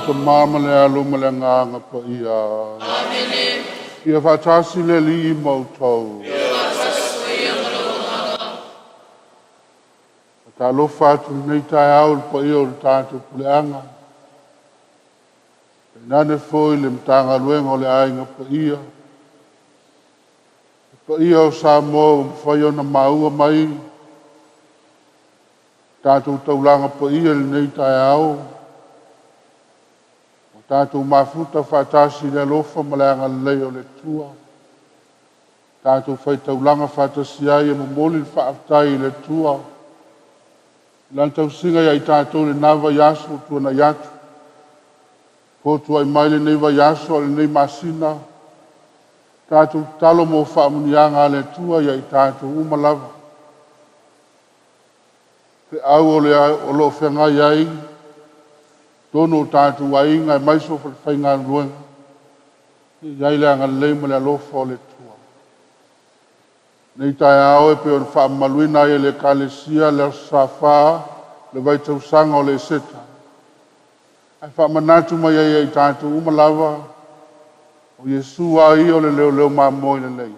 Tama ma le Alo ma le Agaga Paia. Amene. Ia faatasi le Alii ma outou. Ia faatasi foi ia ma lou agaga. Faatalofa atu lenei taeao i le paia o le tatou puleaga. Tainane foi le Matagaluega o le Aiga Paia. Le paia o Samoa ua mafai ona maua mai tatou taulaga paia i lenei taeao. Ua tatou mafuta faatasi i le alofa ma le agalelei o le Atua. Tatou faitaulaga faatasi ai e momoli le faafetai i le Atua. I lana tausiga ia i tatou i lena vaiaso ua tuanai atu. Fotuai mai lenei vaiaso a o lenei masina. Tatou tatalo mo faamanuiaga a le Atua ia i tatou uma lava. Feau o lo o feagai ai totonu o tatou aiga aemaise o falefaigaluega. Ia i ai le agalelei ma le alofa o le Atua. Nei taeao e pei ona faamamaluina ai e le Ekalesia le Aso Sa 4 le vaitausaga o le Eseta. Ae faamanatu mai ai ia i tatou uma lava, o Iesu lava ia o le leoleo mamoe lelei.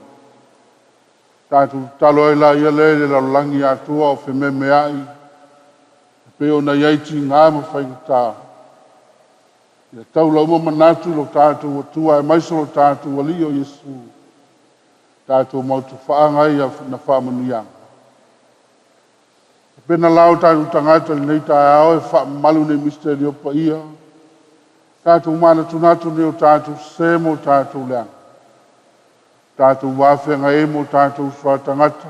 Tatou tatalo ai la ia lea i le lalolagi atoa o fememeai, e pei ona i ai tiga ma faigata. Ia taula uma manatu i lo tatou Atua aemaise o lo tatou Alii o Iesu. Tatou mautofaaga ai na faamanuiaga. E pena lao tatou tagata i lenei taeao e faamamalu nei misterio paia. Tatou manatunatu nei o tatou sese ma o tatou leaga. Tatou vafeagai ai ma o tatou uso a tagata.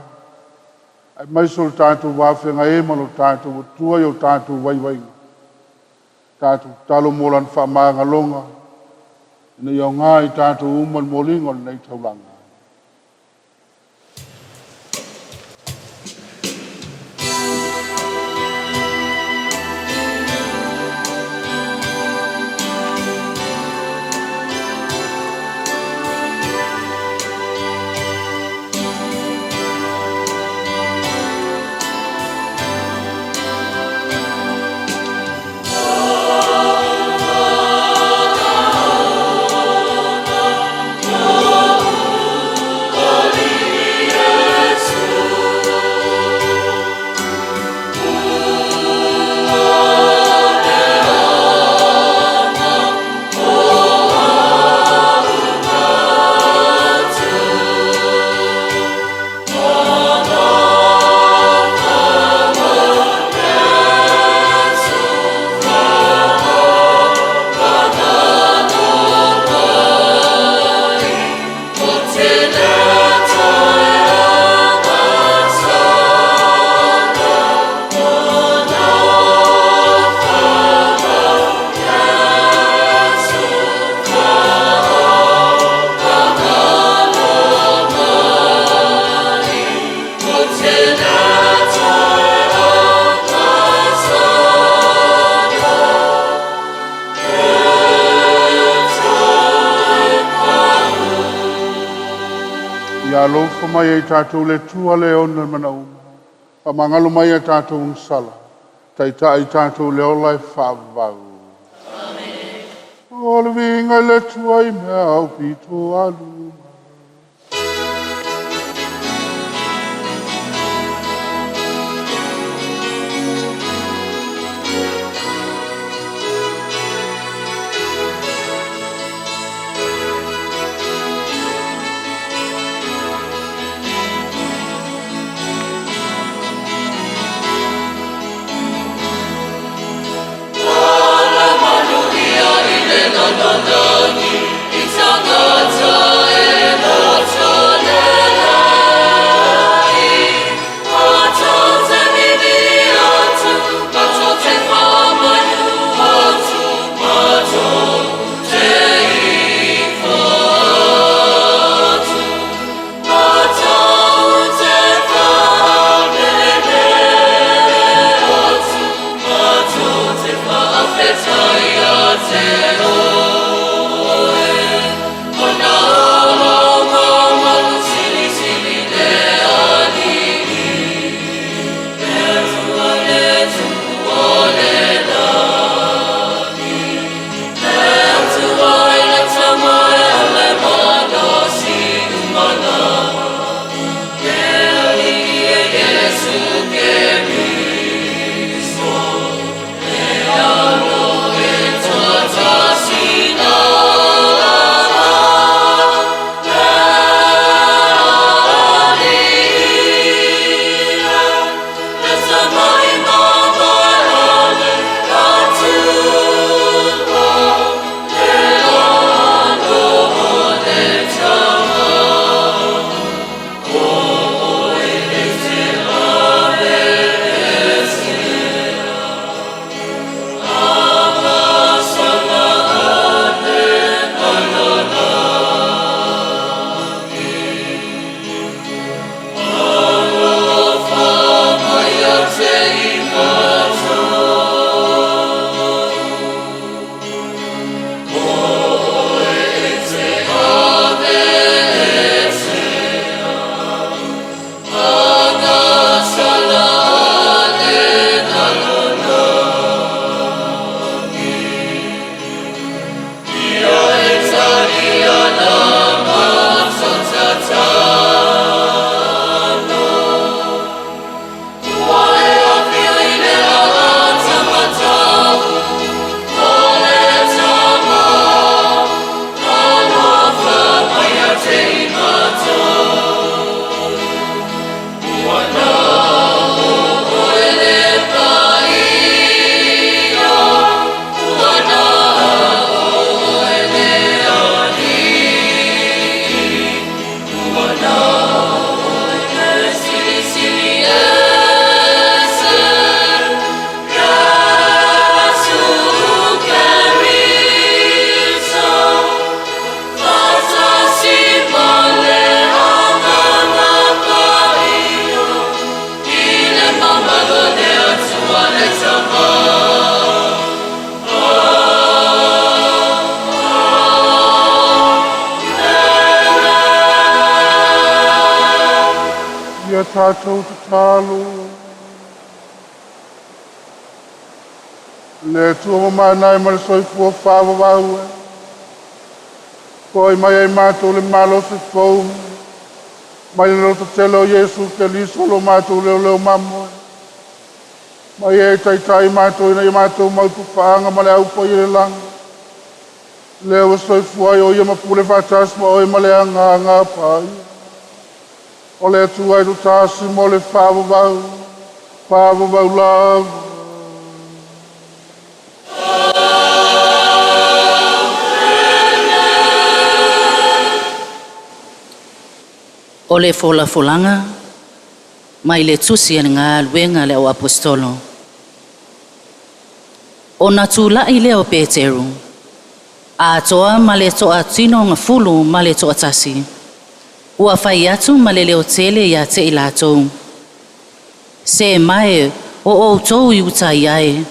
Aemaise o le tatou vafeagai ai ma lo tatou Atua i o tatou vaivaiga. Tatou tatalo mo lana faamagaloga, ina ia aoga i tatou uma le moliga o lenei taulaga. Ia alofa mai ai tatou le Atua le ona manauma. Faamagalo mai a tatou agasala. Taitai tatou le ola e faavavau. Amene. O le viiga i le Atua i mea aupito alu. Ala manuia i le lalolagi, i tagata. Ia tatou tatalo. Le Atua mamanae ma le soifua faavavau e. Foai mai ai matou le malosi fou. Mai le lototele o Iesu Keriso lo matou leoleo mamoe. Mai e taitai matou ina ia matou mautufaaga ma le aupa i le lagi. Lea ua soifua ai o ia ma pule faatasi ma oe ma le Agaga Paia. O le Atua e tutasi mo le faavavau, faavavau lava. O le folafolaga mai le tusi a le galuega a le auaposetolo. Ona tula'i lea o Peteru, atoa ma le toatino ma le toatasi. Ua fai atu ma le leo tele ia te i latou. Se mae o outou Iutaia e.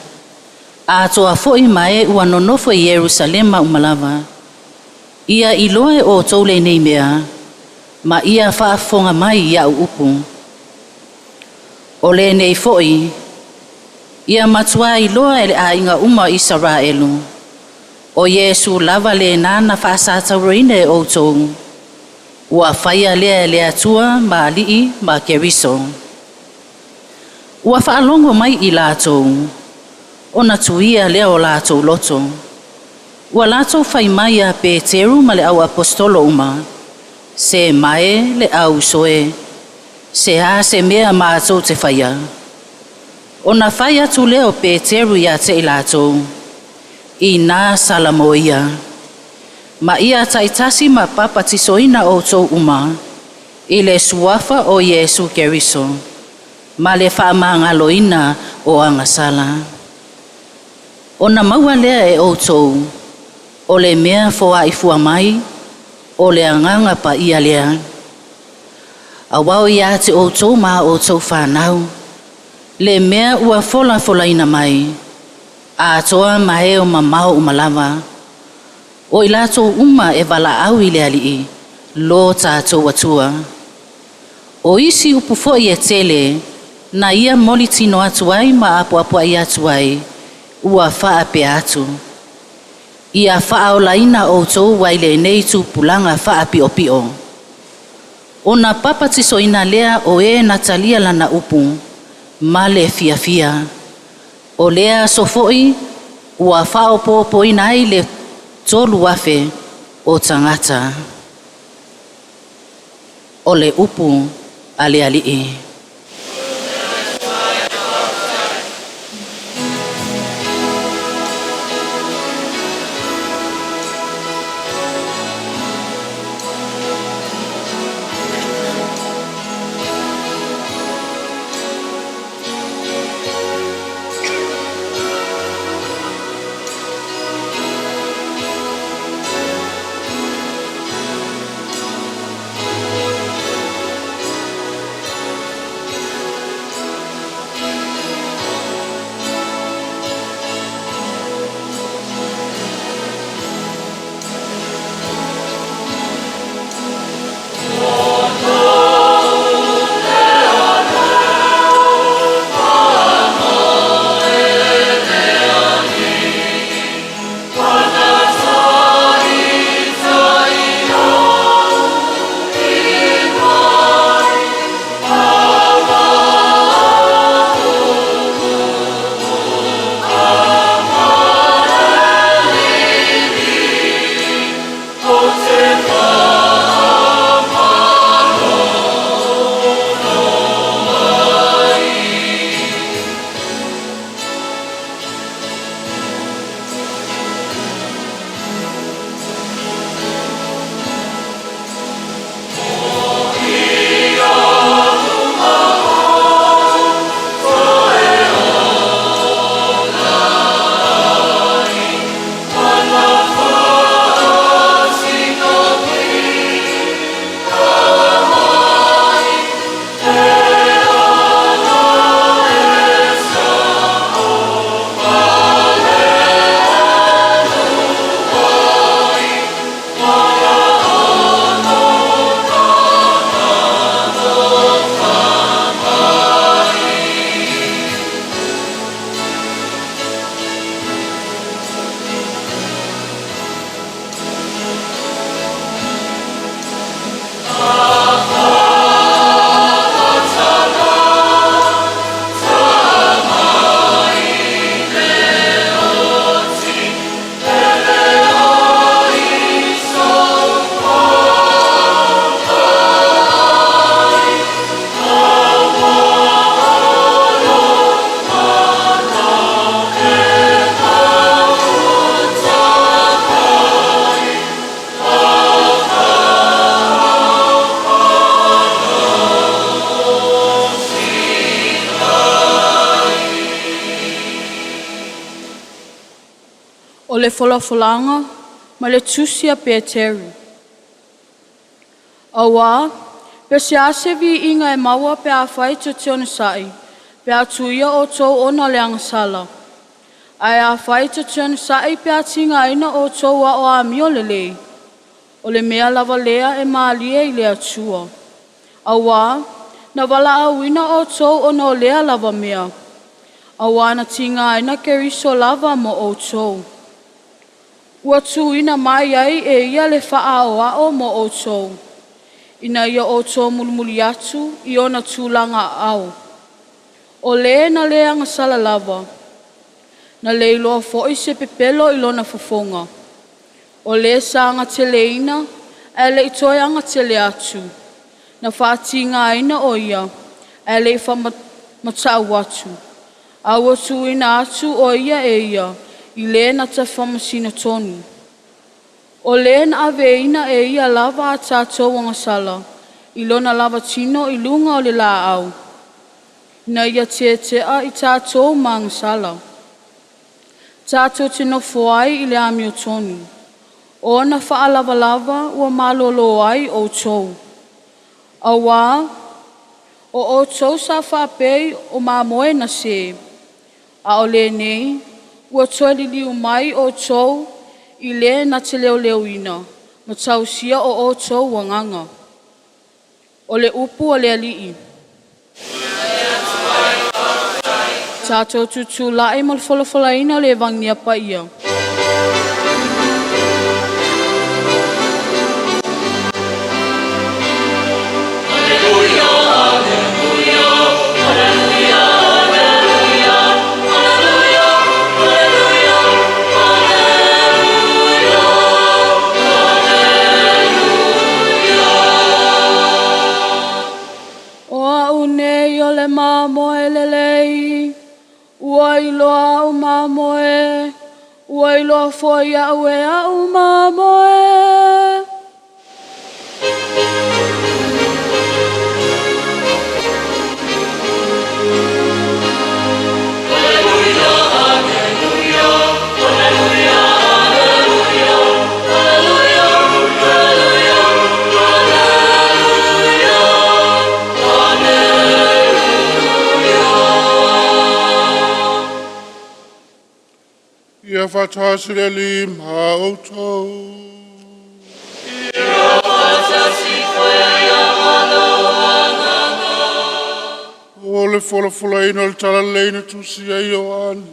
Atoa fo'i ma e ua nonofo i Ierusalema uma lava. Ia iloa e outou lenei mea, ma ia faafofoga mai i au upu. O lenei fo'i, ia matua iloa e le aiga uma o Isaraelu. O Iesu lava lena na faasatauroina e outou. Ua faia lea e le Atua ma Alii ma Keriso. Ua faalogo mai i latou, ona tuia lea o latou loto. Ua latou fai mai ia Peteru ma le auaposetolo uma. Se mae le au uso e. Se a se mea matou te faia. Ona fai atu lea o Peteru ia te i latou. Ina salamoia. Ma ia taitasi ma papatisoina outou uma. I le suafa o Iesu Keriso. Ma le faamagaloina o agasala. Ona maua lea e outou. O le mea foaifua mai. O le Agaga Paia lea. Auā o ia te outou ma outou fanau. Le mea ua folafolaina mai. Atoa ma e o mamao uma lava. O i latou uma e valaau i le Alii, lo tatou Atua. O isi upu foi e tele, na ia molitino atu ai ma apoapoai atu ai, ua faapea atu. Ia faaolaina outou ai lenei tupulaga faapiopio. Ona papatisoina lea o e na talia lana upu, ma le fiafia. O lea aso foi, ua faaopoopoina ai le 3,000 o tagata. O le upu a le Alii. O le folafolaga ma le tusi a Peteru. Auā, pe o se a se viiga e maua pe afai tou te onosaʻi, pe a tuia outou ona o le agasala? Ae afai tou te onosaʻi pe a tigaina outou a o amio lelei, o le mea lava lea e malie i le Atua. Auā, na valaauina outou ona o lea lava mea, auā na tigaina Keriso lava mo outou. Ua tuuina mai ai e ia le faaoao mo outou, ina ia outou mulimuli atu i ona tulaga aao. O lē na le agasala lava, na le iloa foi se pepelo i lona fofoga. O lē sa agateleina, ae leʻi toe agatele atu, na faatigaina o ia, ae leʻi faamataʻu atu, a ua tuuina atu o ia e ia i lē na te faamasino tonu. O lē na aveina e ia lava a tatou agasala i lona lava tino i luga o le laau, ina ia teteʻa i tatou ma agasala, tatou te nofo ai i le amiotonu. O ona faalavalava ua malōlō ai outou. Auā, o outou sa faapei o mamoe na sē, a o lenei Ua toe liliu mai outou i le na te leoleoina ma tausia o outou agaga. O le upu a le Alii. Tatou tutulai mo le folafolaina o le Evagelia Paia. O au nei o le mamoe lelei, ua iloa au mamoe, ua iloa foi au e au mamoe. Ia faatasi le Alii ma outou. O le folafolaina o le Talalelei na tusia e Ioane.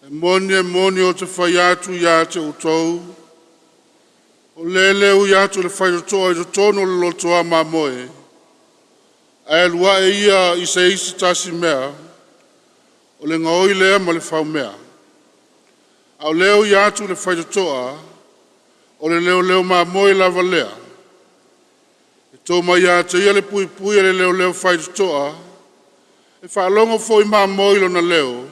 E moni, e moni, ou te fai atu ia te outou, o le le ui atu i le faitotoa i totonu o le lotoa mamoe, ae alu ae ia i se isi tasi mea, o le gaoi lea ma le faumea. A o le ui atu i le faitotoa, o le leoleo mamoe lava lea. E to mai ia te ia le puipui e le leoleo faitotoa, e faalogo foi mamoe i lona leo,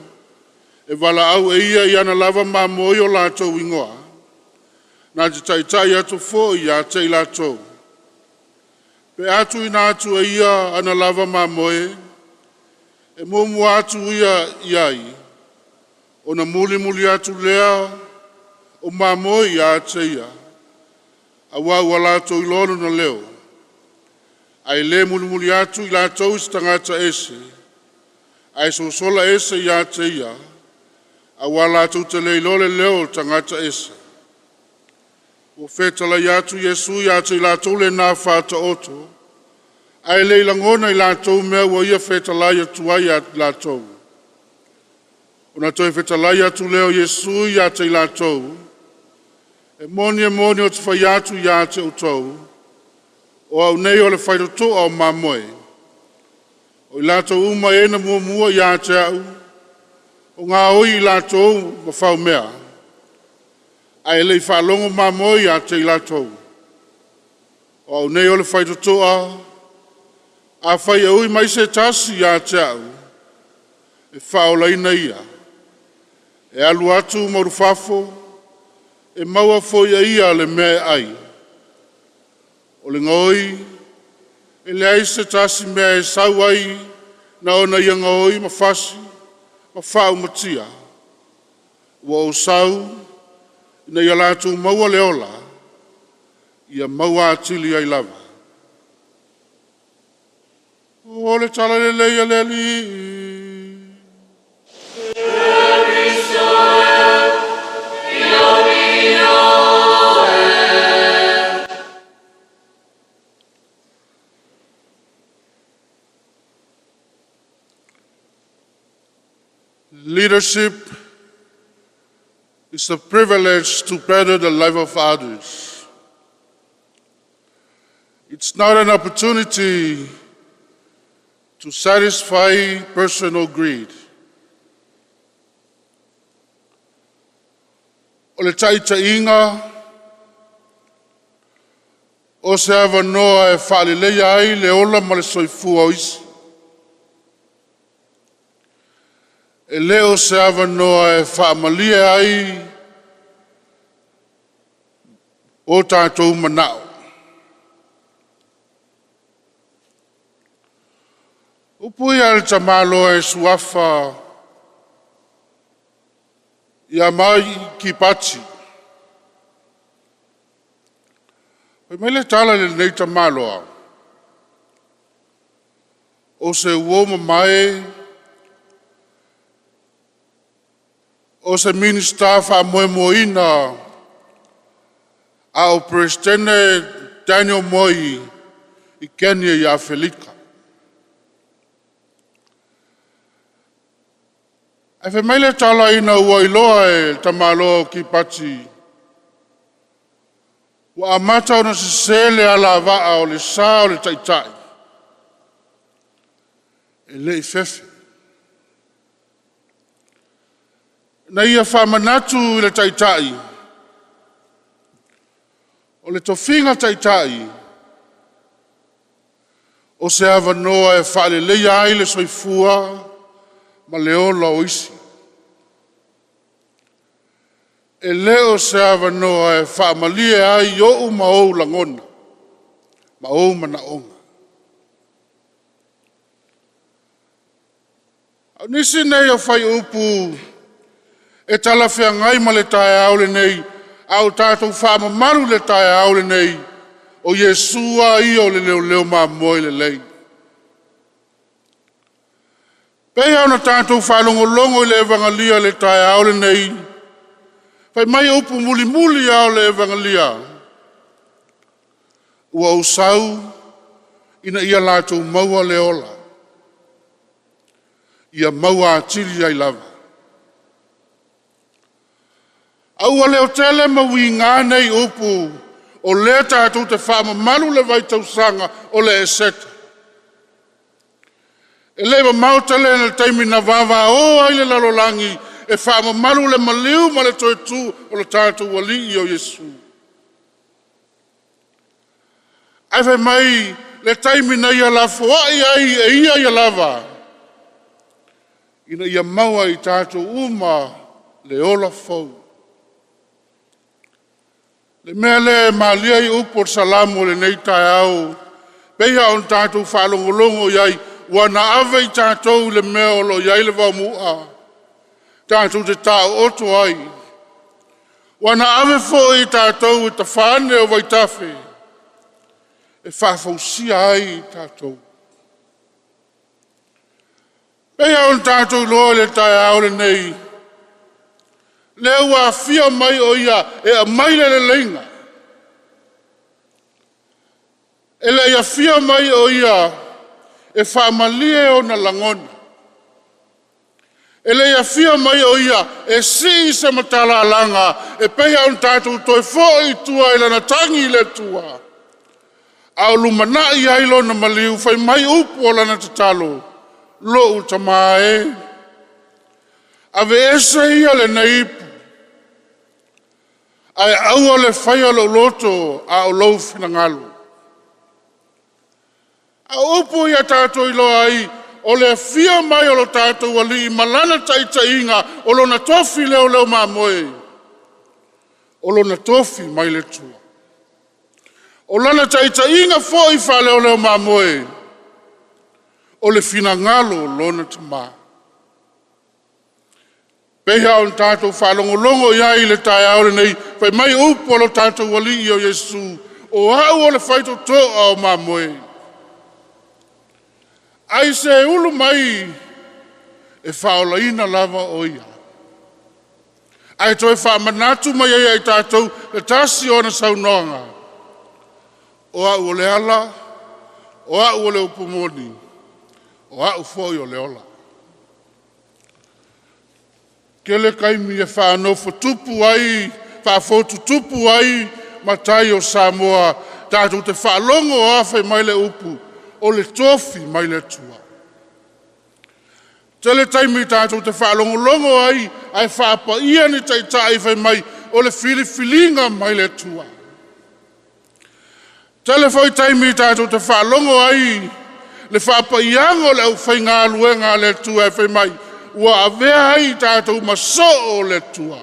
e valaau e ia i ana lava mamoe i o latou igoa, na te taitai atu foi ia te i latou. Pe a tuuina atu e ia ana lava mamoe, e muamua atu ia i ai, ona mulimuli atu lea o mamoe ia te ia, auā ua latou iloa lona leo. Ae le mulimuli atu i latou i se tagata ese, ae sosola ese ia te ia, auā latou te le iloa le leo o le tagata ese.” Ua fetalai atu Iesu ia te i latou lena faataoto, ae le i lagona e i latou mea ua ia fetalai atu ai ia i latou. Ona toe fetalai atu lea o Iesu ia te i latou, “E moni, e moni, ou te fai atu ia te outou, o Au nei o le faitotoa o mamoe. O i latou uma e na muamua ia te Au, ua gaoi i latou ma faumea, ae le i faalogo mamoe ia te i latou. O Au nei o le faitotoa; afai e ui mai se tasi ia te Au, e faaolaina ia. E alu atu ma ulufafo, e maua foi e ia le mea e ai. O le gaoi, e leai se tasi mea e sau ai na ona ia gaoi ma fasi ma faaumatia. Ua ou sau ina ia latou maua le ola, ia maua atili ai lava.” O le Tala Lelei a le Alii. Leadership is a privilege to better the life of others. It's not an opportunity to satisfy personal greed. O le taitaiga o se avanoa e faaleleia ai le ola ma le soifua o isi. E le o se avanoa e faamalie ai o tatou manao. O upu ia a le tamaloa e suafa ia Mwai Kibati. Fai mai le tala i lenei tamaloa, o se uo mamae, o se Minisita faamoemoeina a o Peresetene Daniel Moi i Kenya i Aferika. Ae fai mai le tala ina ua iloa e le tamaloa o Kiripati ua amata ona sese le alavaa o le sa o le Taitai, e le i fefe. Na ia faamanatu i le Taitai, o le tofiga Taitai, o se avanoa e faaleleia ai le soifua ma le ola o isi. E le o se avanoa e faamalie ai ou ma ou lagona ma ou manaoga. A o nisi nei o fuaiupu e talafeagai ma le taeao lenei, a o tatou faamamalu i le taeao lenei, o Iesu lava ia o le leoleo mamoe lelei. E pei lava ona tatou faalogologo i le evagalia i le taeao lenei, fai mai upu mulimuli lava o le evagalia, “Ua ou sau ina ia latou maua le ola, ia maua atili ai lava.” A ua leotele ma uiga nei upu, o lea tatou te faamamalu le vaitausaga o le Eseta. E le i mamao tele le taimi na vavao ai le lalolagi e faamamalu le maliu ma le toe tu o le tatou Alii o Iesu. Ae fai mai le taimi na ia lafoai ai e ia ia lava, ina ia maua e i tatou uma le ola fou. O le mea lea e malie ai upu o le Salamo i lenei taeao, e pei lava ona tatou faalogologo i ai, ua na ave i tatou i le mea o lo o i ai le vaomu'a, tatou te taooto ai. Ua na ave foi i tatou i tafa ane o vaitafe, e faafousia ai i tatou. E pei lava ona tatou iloa i le taeao lenei, o lea ua afio mai o Ia e aumai le leleiga. E le i afio mai o Ia e faamalie ona lagona. E le i afio mai o Ia e sii se matalalaga e pei ona tatou toe foi i tua i lana tagi i le Atua, a o lumanai ai lona maliu. Fai mai upu o lana tatalo, “Lou Tama e, aveese ia lenei ipu, ae aua le faia lou loto, a o lou finagalo.” A o upu ia tatou iloa ai, o le afio mai o lo tatou Alii ma lana taitaiga, o lona tofi leoleo mamoe, o lona tofi mai le Atua. O lana taitaiga foi faaleoleo mamoe, o le finagalo o lona Tama. E pei lava ona tatou faalogologo i ai i le taeao lenei, fai mai upu a lo tatou Alii o Iesu, “O au o le faitotoa o mamoe. Ai se ulu mai, e faaolaina lava o ia.” Ae toe faamanatu mai ai ia i tatou le tasi o ana saunoaga, “O au o le ala, o au o le upu moni, o au foi o le ola.” E tele taimi e faanofotupu ai, faafotutupu ai matai o Samoa, tatou te faalogo lava fai mai le upu, o le tofi mai le Atua. E tele taimi tatou te faalogologo ai ae faapaia ni taitai fai mai o le filifiliga mai le Atua. E tele foi taimi tatou te faalogo ai le faapaiaga o le aufaigaluega a le Atua e fai mai, ua avea ai i tatou ma soo o le Atua.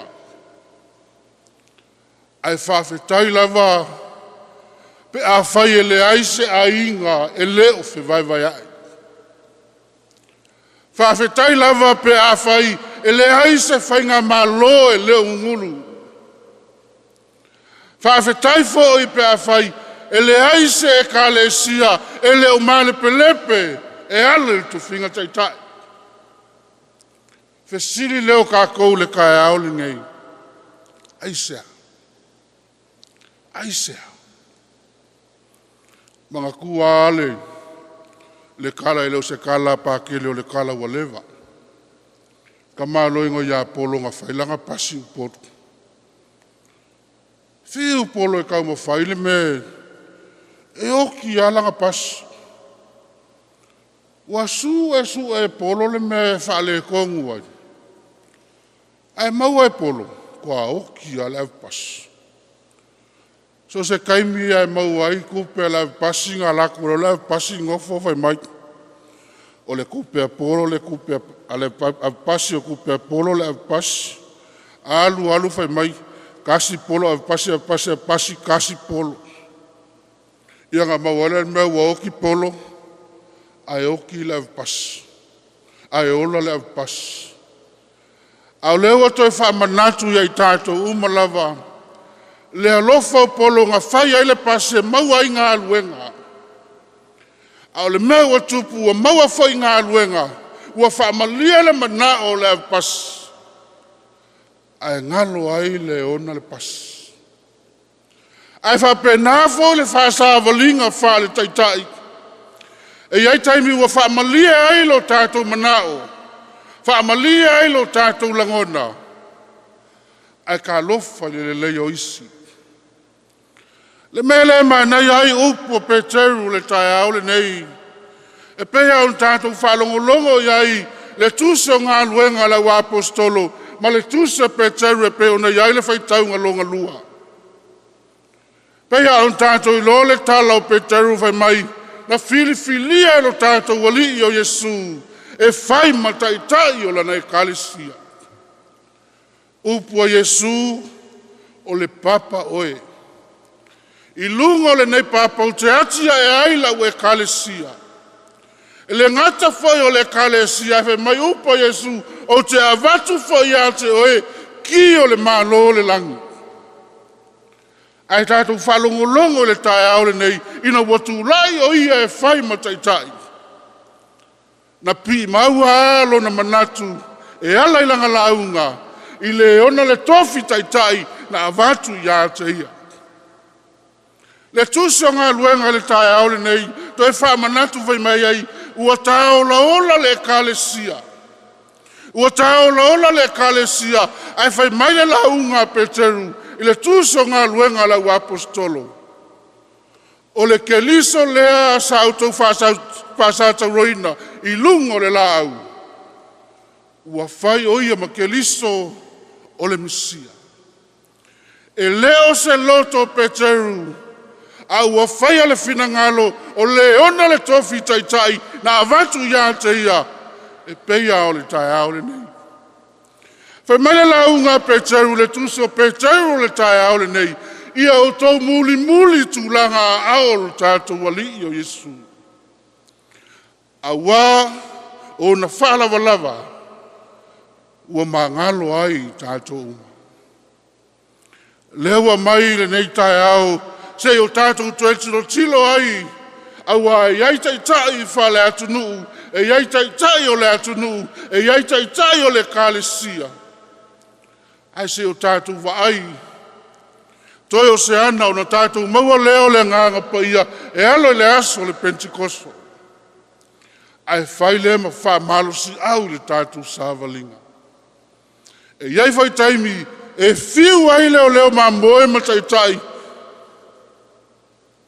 Ae faafetai lava pe afai e leai se aiga e le o fevaevaeai. Faafetai lava pe afai e leai se faigamalo e le o gugulu. Faafetai foi pe afai e leai se ekalesia e le o malepelepe e ala i le tofiga taitai. Fesili lea o kākou i le taeao lenei. Aisea? Aisea? Manatua lava le tala, e le o se tala a Patele o le tala ua leva. Tamaloiga ia Polo na fai lana pasi i Upolu. Fiu Polo e taumafai le mea e oti lava lana pasi. Ua sue sue e Polo le mea e faaletonu ai. Ae maua e Polo, toa oti lava le avepasi. So o se taimi ae maua ai tupe a le avepasi na alu atu loa le avepasi nofo fai mai. O le tupe a Polo le tupe a le avepasi, o tupe a Polo le avepasi. Alu alu fai mai, tasi Polo avepasi avepasi avepasi tasi Polo. Ia na maua ai lea o le mea ua oti Polo ae oti le avepasi. Ae ola le avepasi. A o lea ua toe faamanatu ia i tatou uma lava le alofa o Polo na fai ai le pasi e maua ai galuega. A o le mea ua tupu ua maua foi galuega, ua faamalie le manao o le avepasi, ae galo ai le ona le pasi. Ae faapena foi le faasavaliga faale-taitai. E i ai taimi ua faamalie ai lo tatou manao, faamalie ai lo tatou lagona, ae talofa i le lelei o isi. Le mea lea e manaia ai upu o Peteru i le taeao lenei, e pei lava ona tatou faalogologo i ai le tusi o galuega a le auaposetolo ma le tusi a Peteru e pei ona i ai le faitauga lona lua. Pei lava ona tatou iloa le tala o Peteru fai mai, na filifilia e lo tatou Alii o Iesu e fai ma taitai o lana ekalesia. Upu a Iesu, o le papa oe. I luga o lenei papa ou te atiae ai lau ekalesia. E le gata foi o le ekalesia, ae fai mai upu a Iesu, ou te avatu foi ia te oe ki o le Malo o le lagi. Ae tatou faalogologo i le taeao lenei, ina ua tulai o ia e fai ma taitai, na piimaua lava lona manatu e ala i lana lauga, i le ona le tofi taitai na avatu ia te ia. Le tusi o galuega i le taeao lenei, toe faamanatu fai mai ai, ua taolaola le ekalesia. Ua taolaola le ekalesia, ae fai mai le lauga a Peteru i le tusi o galuega a le auaposetolo, o le Keriso lea sa outou faasatauaina i luga o le laau, ua fai o ia ma Keriso o le Mesia. E le o se loto o Peteru, a ua faia le finagalo o le ona le tofi taitai na avatu ia te ia, e pei lava o le taeao lenei. Fai mai le lauga a Peteru, le tusi o Peteru o le taeao lenei, ia outou mulimuli tulaga aao o lo tatou Alii o Iesu, auā ona faalavalava ua magalo ai i tatou uma. Lea ua aumai lenei taeao se i o tatou toe tilotilo ai, auā e i ai taitai faale-atunuu, e i ai taitai o le atunuu, e i ai taitai o le ekalesia, ae se i o tatou vaai, toe o se ana ona tatou maua lea o le Agaga Paia e alo i le aso o le Pentekoso, ae fai lea ma faamalosiau i le tatou savaliga. E i ai foi taimi e fiu ai leoleo mamoe ma taitai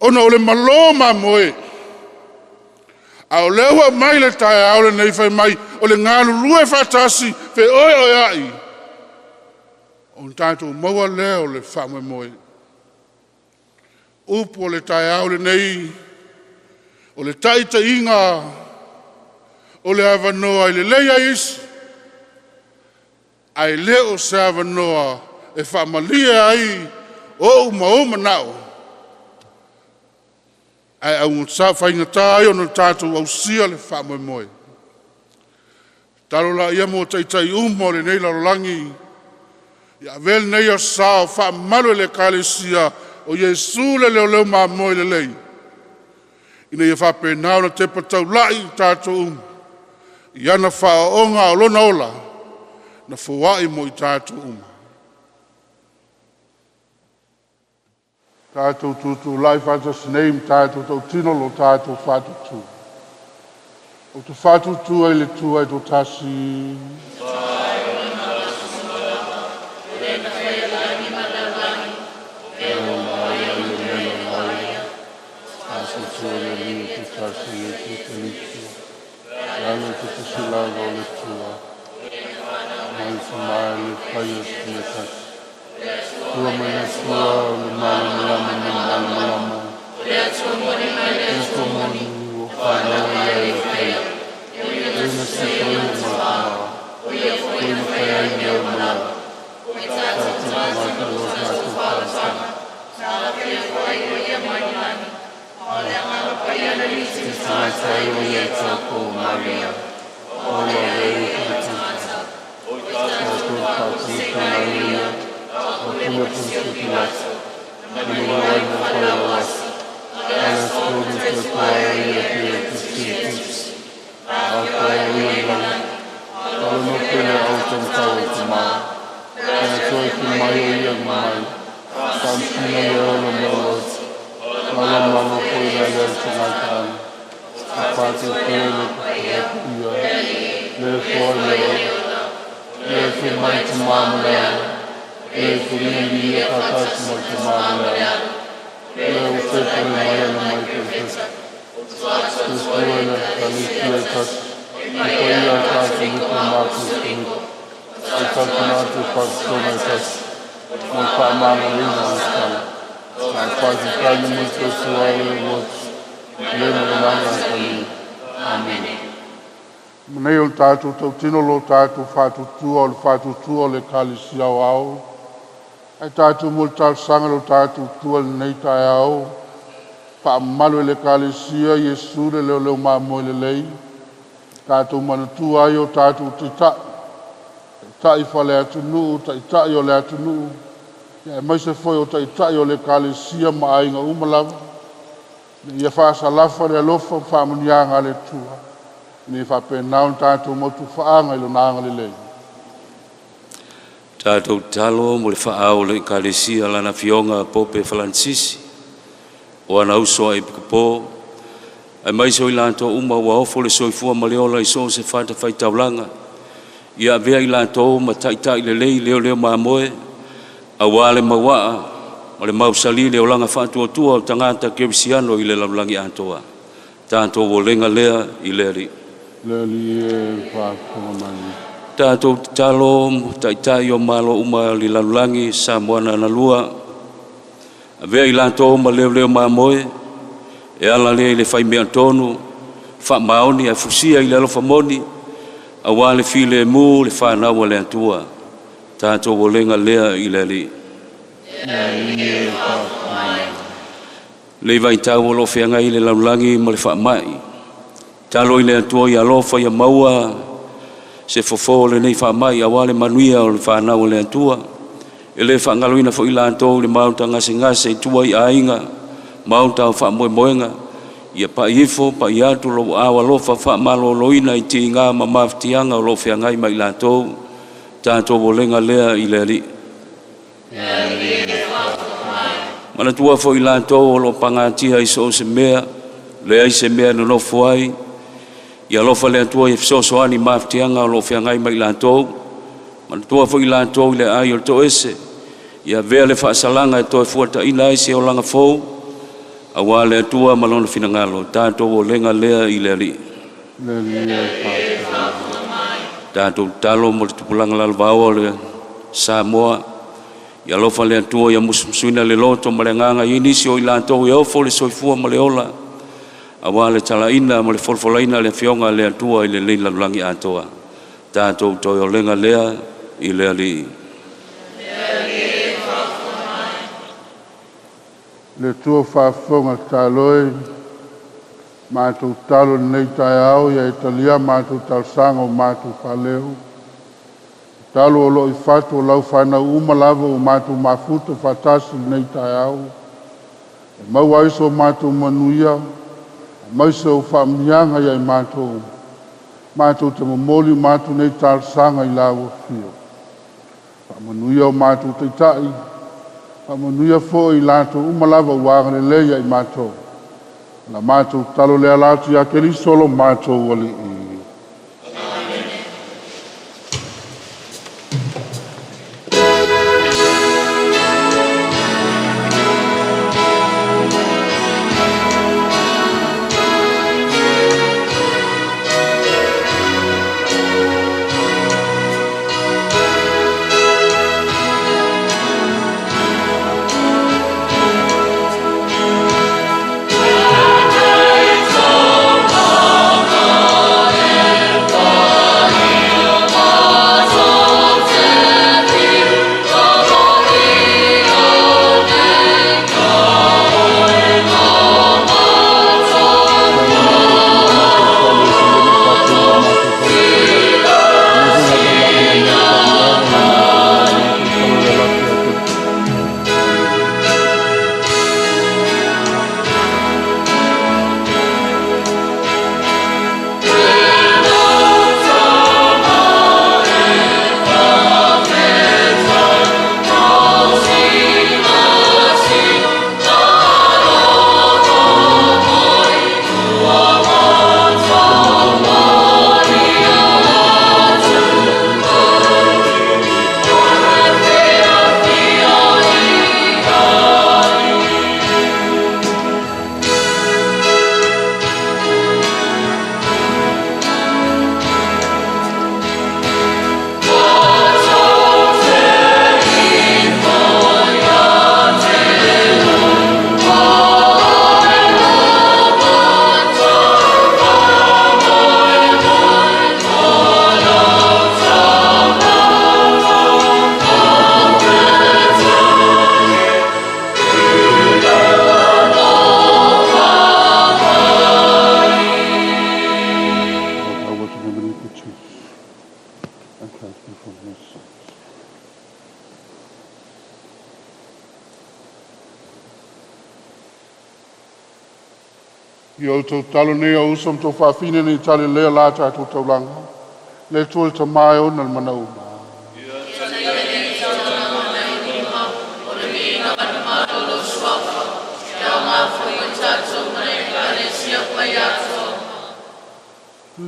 ona o le malo mamoe. A o lea ua aumai le taeao lenei fai mai, o le galulue faatasi feoeoeai, ona tatou maua lea o le faamoemoe. Upu o le taeao lenei, o le taitaiga o le avanoa e lelei ai isi, ae le o se avanoa e faamalie ai ou ma ou manao, ae augata faigata ai ona tatou ausia le faamoemoe. Tatalo laia mo taitai uma o lenei lalolagi, ia avea lenei aso Sa o faamamalu e le Ekalesia. O Iesu le leoleo mamoe lelei. Ina ia faapena ona tepa taulai i tatou uma. I ana faaooga o lona ola, na foai mo i tatou uma. Tatou tutulai faatasi nei ma tatou tautino lo tatou faatutu. Ou te faatutu ai le Atua e toatasi. Nei o le tatou tautino lo tatou faatutua o le faatutua o le Ekalesia Aoao. Ae tatou mo le talosaga lo tatou tua i lenei taeao. Faamamalu e le Ekalesia Iesu le leoleo mamoe lelei. Tatou manatua ai o tatou taitai. Taitai faale-atunuu, taitai o le atunuu. Aemaise foi o taitai o le Ekalesia ma aiga uma lava. Ia faasalafa le alofa ma faamanuiaga a le Atua. Ina ia faapena ona tatou motu faaga i lona agalelei. Tatou tatalo mo le faaao o le Ekalesia Lana Afioga Pope Faransisi, o ana uso a epikopo, aemaise o i latou uma ua ofo le soifua ma le ola i so o se fatafaitaulaga, ia avea i latou ma taitai lelei leoleo mamoe, auā le mauaa ma le mausali le olaga faatuatua o tagata kerisiano i le lalolagi atoa. Tatou olega lea i le Alii. Le Alii e faafofoga mai. Tatou tatalo mo taitai o Malo uma o le lalolagi, Samoa na lua, avea i latou ma leoleo mamoe, e ala lea i le faimea tonu, faamaoni ae fusia i le alofa moni, auā le filemu le fanau a le Atua. Tatou olega lea i le Alii. Le Alii e faafofoga mai. Lenei vaitau o lo o feagai le lalolagi ma le faamai. Talo i le Atua ia alofa ia maua se fofo o lenei faamai auā le manuia o le fanau a le Atua. E le faagaloina foi latou i le maota gasegase i tua i aiga, maota o faamoemoega, ia pai ifo, pai atu lou aao alofa faamaloloina i tiga ma mafatiaga o lo o feagai ma i latou. Tatou olega lea i le Alii. Manatua foi latou o lo o pagatia i so o se mea, leai se mea e nonofo ai, ia alofa le Atua ia fesoasoani i mafatiaga o lo o feagai ma i latou. Manatua foi latou i le aai o le toese, ia avea le faasalaga e toe fuataina ai se olaga fou, auā le Atua ma lona finagalo. Tatou olega lea i le Alii. Le Alii e faafofoga mai. Tatou tatalo mo le tupulaga lalovaoa o le Samoa, ia alofa le Atua ia musumusuina le loto ma le agaga i nisi o i latou e ofo le soifua ma le ola, auā le talaina ma le folafolaina le Afioga a le Atua i lenei lalolagi atoa. Tatou toe olega lea i le Alii. Le Atua faafofoga tatalo e matou tatalo i lenei taeao ia e talia matou talosaga o matou faaleo. Tatalo o lo o i fatu o lau fanau uma lava ua matou mafuta faatasi i lenei taeao. E maua ai so matou manuia, aemaise o faamanuiaga ia i matou. Matou te momoli matou nei talosaga i lau afio. Faamanuia o matou taitai, faamanuia foi i latou uma lava ua agalelei ia i matou. Na matou talo le ala atu ia Keriso lo matou Alii. I o tau talo nei o uso ma tau faafine nei tale lea la tatou taulaga. Le Atua le Tama e ona le mana uma.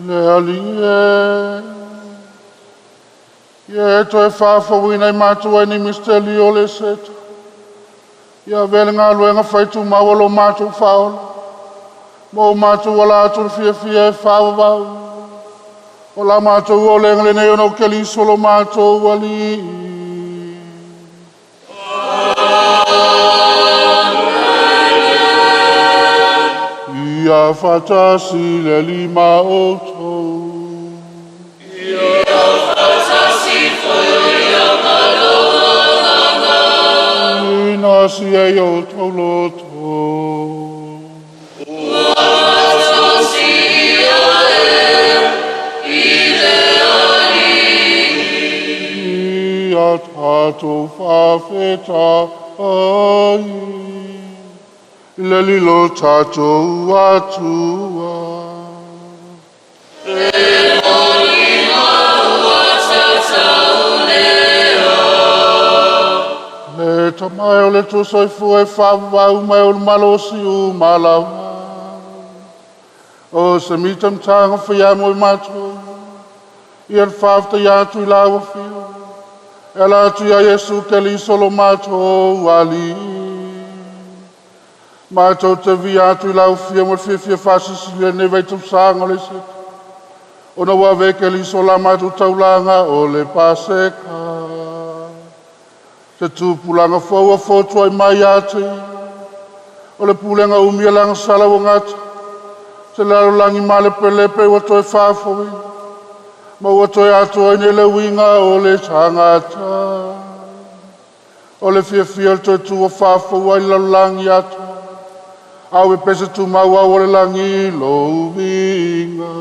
Le Alii e, ia e toe faafouina i matou ai ni misteli o le seta. Ia avea le galuega faitumau o lo matou faaola. Ma o matou ala atu le fiafia e faavavau. O la matou olega lenei ona o Keriso lo matou Alii. Ia faatasi le Alii ma outou. Ina sia i outou loto. Ia tatou faafetai le lilo tatou Atua. Le tamae o le tusoifua e faavavau mai o le malosi uma lava. O se mitamitaga faia mo i matou. Ia le faafetai atu i lau afio. E ala atu ia Iesu Keriso lo matou Alii. Matou te via atu i lau afio ma le fiafia faasilisili lenei vaitausaga o le Seta. Ona ua ave Keriso la matou taulaga o le Paseka. Te tupulaga fou a fotu ai mai ia te ia. O le pulega umi e lagasala ua gata. Te lalolagi ma le pelepe ua toe faafouina. Ma ua toe atoa ai le uiga o le tagata. O le fiafia o le toe tua faafou ai le lalolagi atoa. Au e pese tumau au o le lagi lo uiga.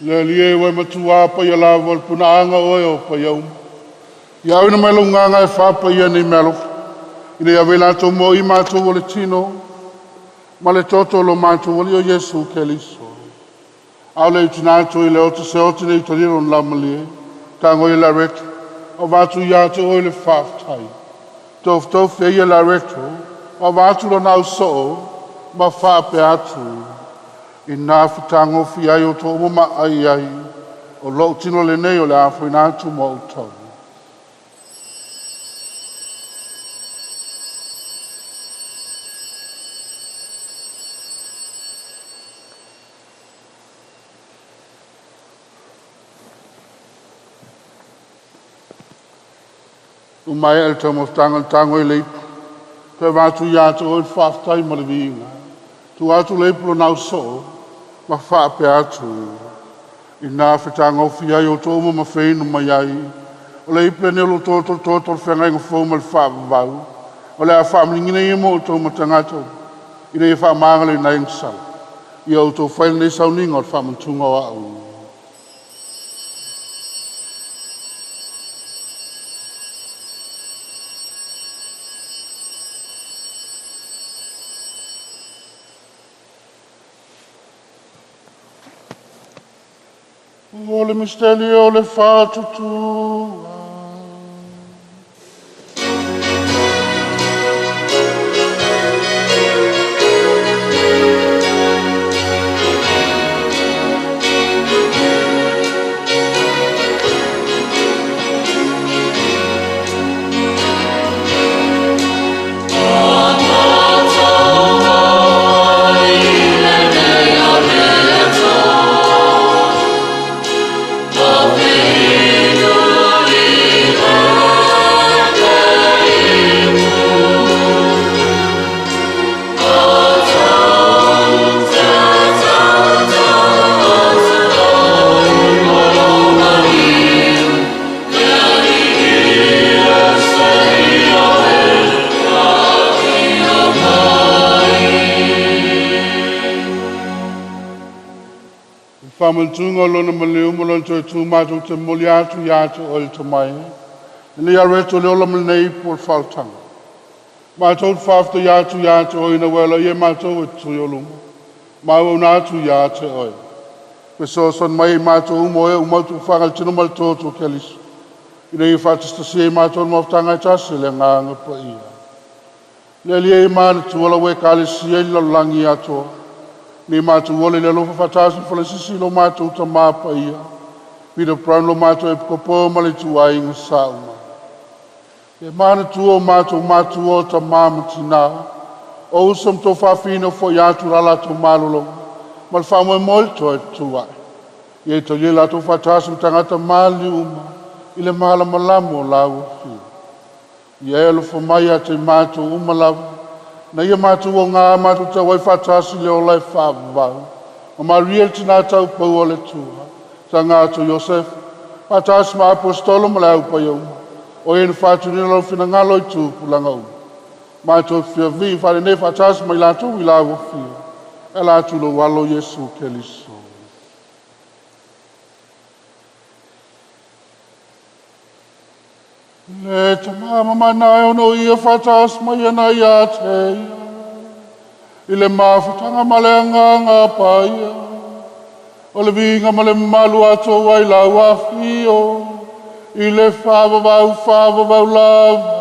Le lie ua matua pa ia lava o le punaaga oe o paia uma. Ia auina mai lou gaga e faapaia nei mealofa. Ina ia ave latou mo i matou o le tino, ma le toto o lo matou Alii o Iesu Keriso. A o le utina atu i le oto se oto nei talia lona laumalie, tago i le areto, o vatu ia te oe le faafetai. Tofutofu e ia le areto, o vatu lona ausoo, ma faapea atu. Ina fetagofi ai o tō uma ma ai ai, o lou tino lenei o le afoina atu ma outou. Umaea le taumafataga le tago i le ipu, toe vatu ia te oe le faafetai ma le viiga. Tu atu le ipu lona ausoo, ma faapea atu. Ina fetagofi ai o tō uma ma feinu mai ai, o le ipu lenei o lo toto toto le feagaiga fou ma le faavavau, o le a faamaliliina ia mo outou ma tagata uma, ina ia faamagaloina ai sala. Ia outou fai lenei sauniga o le faamanatuga o au. O le misteli o le faatutua. Whamantunga o lona maliu ma lona toe tū mātou te moli atu ia te oe le tamai. Ina ia reto le ola ma lenei ipu o le faaolataga. Mātou te faafetai atu ia te oe ina ua aloaia e mātou e tui o luma. Ma auauna atu ia te oe. Fesoasoani mai i mātou uma o e uma atu whangal tino ma le toto o Keriso. Ina ia faatasitasia i mātou le mafutaga e tasi le agaga paia. Le Alii e manatua lau ekalesia i le lalolagi atoa. Ni mātou ole le alofa faatasi ma Falasisi lo mātou tamā paia. Peter Brown lo mātou e pikopo ma le tuaiga sauma. E manatua o mātou mātua o tamā ma tinā. O uso ma tō faafina o foi atu la latou malologa. Ma le faamoemoe le toe tuai. Ia i talia latou faatasi ma tagata mali uma i le malamalama o lau afio. Ia e alofa mai ia te mātou uma lava. Na ia mātou o ngā mātou tau ai faatasi le ola e faavavau. Ma Maria le tina taupau o le Atua. Sa ngā atu Iosef. Faatasi ma apostolo ma le au paia uma. O ia na faatunina lau finagalo i tupulaga uma. Mātou fia vii faalenei faatasi mai latou i lau afio. E ala atu lou alo Iesu Keriso. Le tamama mana e ono ia faatasi mai ana ia te ia. I le mafutaga ma le agaga paia. O le viiga ma le mamalu atoa ai lau afio. I le faavavau faavavau lava.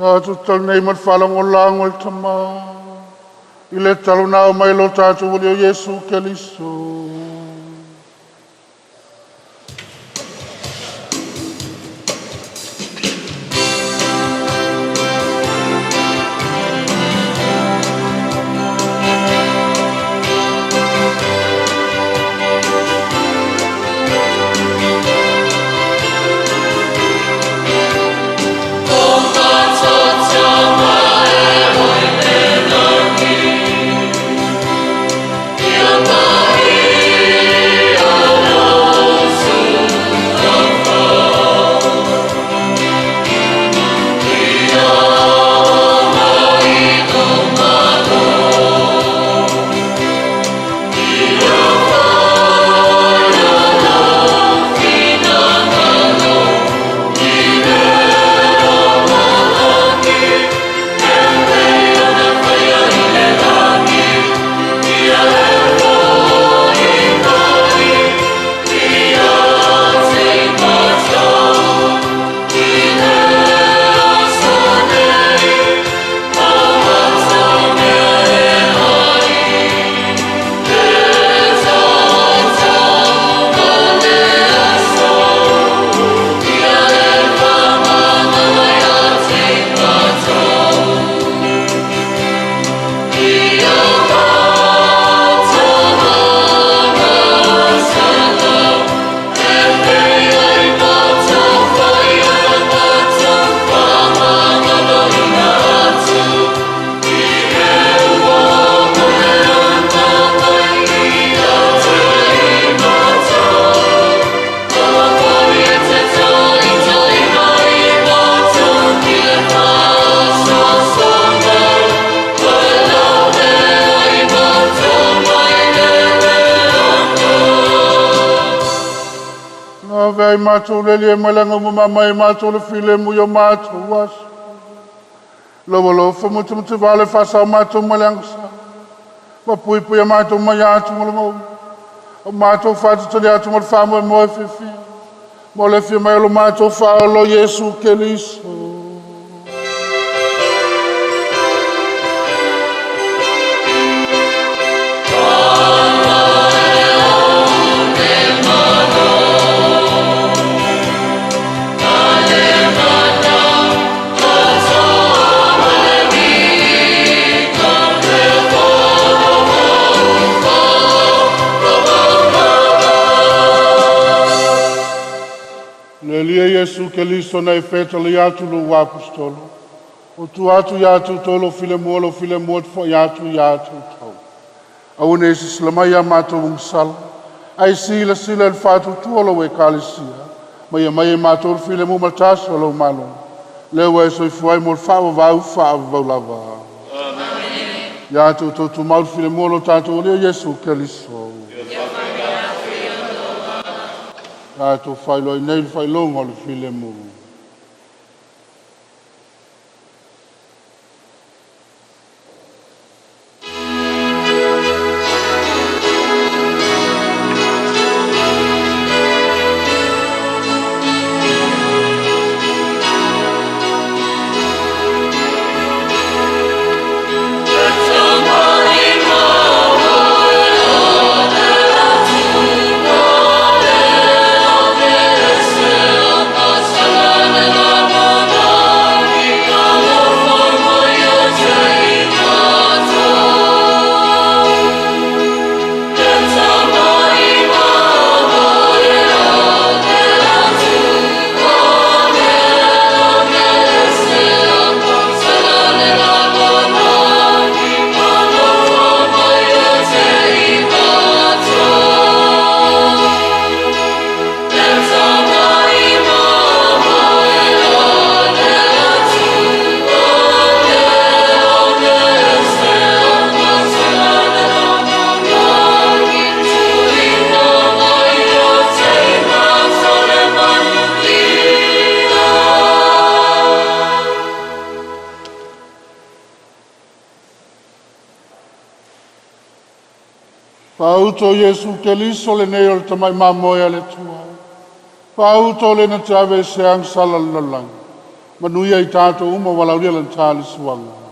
Tātou tau nei ma le faalagolago le tamā. I le talonao mai lo tātou Alii o Iesu Keriso. O Avea i mātou le lia mai langa uma mai mātou le file mu yo mātou aso. Lau alofa mutumutu vale whaasau mātou mai le angasa. Ma pui pui a mātou mai atu mo le ngau. O mātou whātatali atu mo le whaamue moe fifi. Mo le fia mai o lo mātou whaolo Iesu Keriso. Le lia Iesu Keriso nei whetali atu lo apostolo. O tu atu ia atu tolo file mua lo file mua te fo ia atu ia atu tau. Au ne si sila ia mātou ungasala. Ai sila sila le whātu tua lo e kalisia. Mai mai e mātou file mua matasa lo malo. Lewa e soifua ai mo le whaavavau whaavavau lava. Amen. Ia atu tau tu mau file mua lo tātou lea Iesu Keriso. Ia atu whailoi nei le whailonga o le file mua. Pauto Iesu Keriso le nei o le tamai mamoe a le tua. Pauto le na te ave se ang sala lalang. Manuia i tātou uma walaulia lan tāli suanga.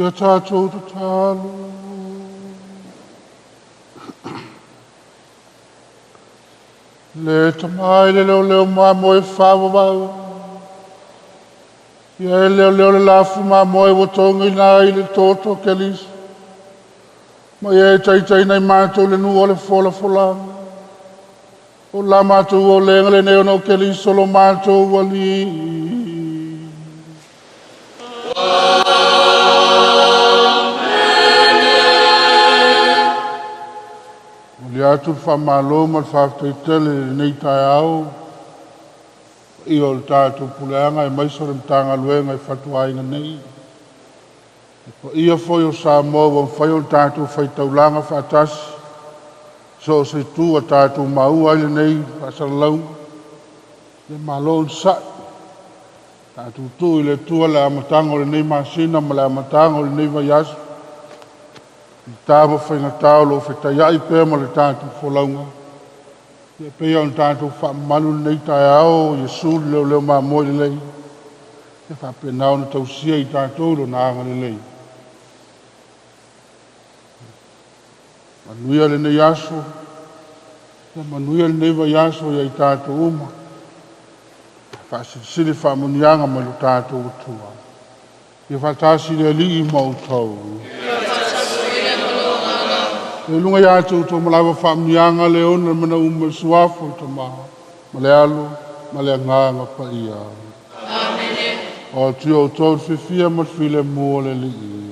Ia tatou tatalo. Le tamai le leo leo mamoe whawawau. Ia e leo leo le lafu mamoe ua tonga ina i le toto kelis. Ma ia e taitai nei mātou le nu o le fola folanga. O la mātou o lenga le neo no kelis o lo mātou wali. O le atu le whamalo ma le whafetaitele le nei tai au. I o le tātou puleanga e maiso le mtanga luenga i fatuainga nei. E pa ia foi o Samoa ua mwhai o le tātou whaitaulanga whaatasi. So se tu a tātou maua ai le nei whaasalaunga. Le malo o sai. Tātou tu i le tua le amatanga o le nei masina ma le amatanga o le nei vaiaso. I tāma whaingatao lo whetaiai pēr ma le tātou folaunga. Ia pēia o tātou whaamalu le nei tai ao, Yesu le leo leo mamoe le lei. Ia whapenao na tausia i tātou lo nānga le lei. Manuia le nei aso, ia manuia le nei vaiaso ia i tātou uma. Whaasilisili whaamunianga mai lo tātou atua. Ia whaatasi le alii ma o tau. Le lunga ia atu tō malawa whaamunianga le ona mana uma suafo i tamaha. Ma le alo, ma le anganga pa ia. Amene. O tui o tō whiwhia ma while mua le lii.